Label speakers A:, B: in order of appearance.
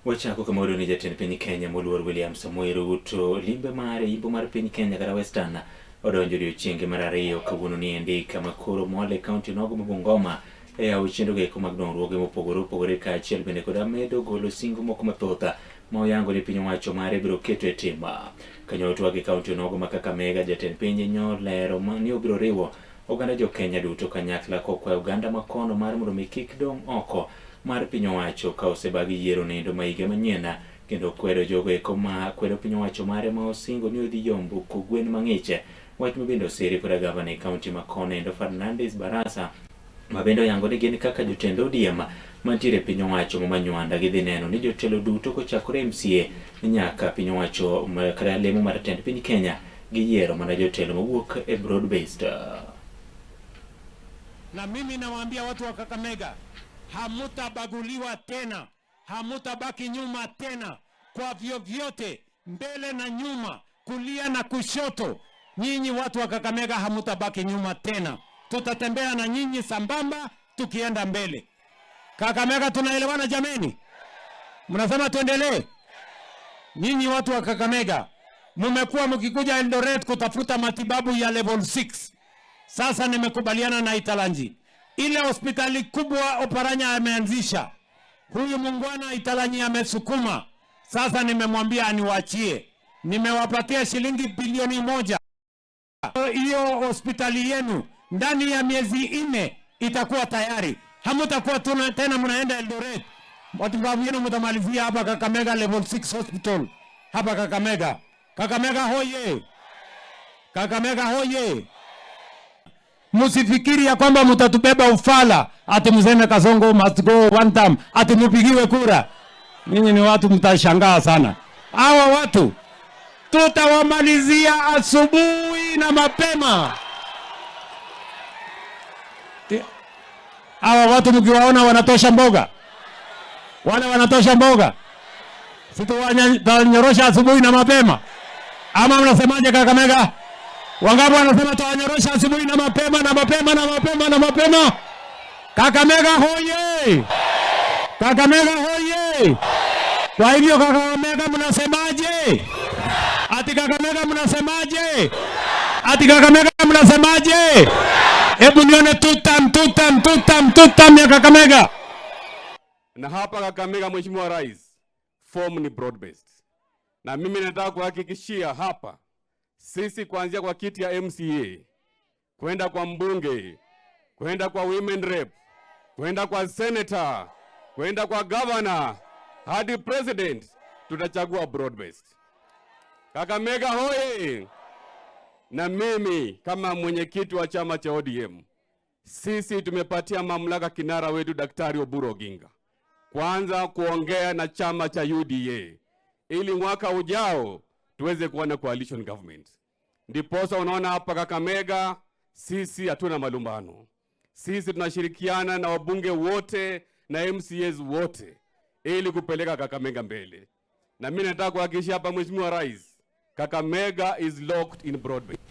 A: Wachako kama wayudo ni jatend piny Kenya moluor William Samoei Ruto limbe mare yimbo mar piny Kenya kata Western odonjo odiochienge mar ariyo kawuono ni endi kama koro mwalo e kaunti nogo ma Bungoma e yawo chenro eko mag dongruoge mopogore opogore kaachiel bende kod medo golo singo moko mathoth ma oyango ni piny owacho mare biro keto e tim. Kanyo twak e kaunti onogo ma Kakamega, jatend piny nyolero ni obiro riwo oganda jo Kenya duto kanyakla kokwayo oganda makono mar mondo mi kik dong' oko mar piny owacho ka osebagi yiero nendo ma higa manyien kendo kwedo jogo eko ma kwedo piny owacho mare ma osingo ni odhi yombo kogwen mang'ich. Wach ma bende osiri koda gavana e kaunti ma kono endo Fernandes Barasa ma bende oyango ni gin kaka jotend ODM mantiere e piny owacho ma Manywanda gidhi neno ni jotelo duto kochakore MCA nyaka piny owacho kata lemo mar tend piny Kenya giyiero mana jotelo mawuok e broad based.
B: Na mimi nawaambia watu wa Kakamega, hamutabaguliwa tena, hamutabaki nyuma tena kwa vyovyote, mbele na nyuma, kulia na kushoto. Nyinyi watu wa Kakamega hamutabaki nyuma tena, tutatembea na nyinyi sambamba tukienda mbele. Kakamega, tunaelewana jameni? Mnasema tuendelee? Nyinyi watu wa Kakamega mumekuwa mkikuja Eldoret kutafuta matibabu ya level 6. Sasa nimekubaliana na Italanji, ile hospitali kubwa Oparanya ameanzisha, huyu muungwana Italanyi amesukuma. Sasa nimemwambia aniwachie, nimewapatia shilingi bilioni 1. Hiyo hospitali yenu ndani ya miezi 4 itakuwa tayari, hamutakuwa tena mnaenda Eldoret. Matibabu yenu mtamalizia hapa Kakamega level 6 hospital hapa Kakamega. Kakamega hoye! Kakamega hoye! Msifikiri ya kwamba mtatubeba ufala ati mseme Kasongo must go one time ati mupigiwe kura. Ninyi ni watu mtashangaa sana. Hawa watu tutawamalizia asubuhi na mapema. Hawa watu mkiwaona wanatosha mboga, wale wanatosha mboga, si tuwanyorosha asubuhi na mapema, ama mnasemaje Kakamega? Wangapi wanasema tuwanyorosha asubuhi na mapema na mapema na mapema na mapema? Kakamega hoye! Kakamega hoye! Kwa hivyo Kakamega mnasemaje? Ati Kakamega mnasemaje? Ati Kakamega mnasemaje? Hebu nione tutam tutam tutam tutam ya Kakamega.
C: Na hapa Kakamega, Mheshimiwa Rais, form ni broad based, na mimi nataka kuhakikishia hapa sisi kuanzia kwa kiti ya MCA kwenda kwa mbunge, kwenda kwa women rep, kwenda kwa senator, kwenda kwa governor hadi president, tutachagua broad based. Kakamega hoye! Na mimi kama mwenyekiti wa chama cha ODM, sisi tumepatia mamlaka kinara wetu Daktari Oburu Oginga kwanza kuongea na chama cha UDA ili mwaka ujao tuweze kuwa na coalition government. Ndiposa unaona hapa Kakamega sisi hatuna malumbano, sisi tunashirikiana na wabunge wote na MCAs wote ili kupeleka Kakamega mbele. Na mimi nataka kuhakikishia hapa Mheshimiwa Rais, Kakamega is locked in broad based.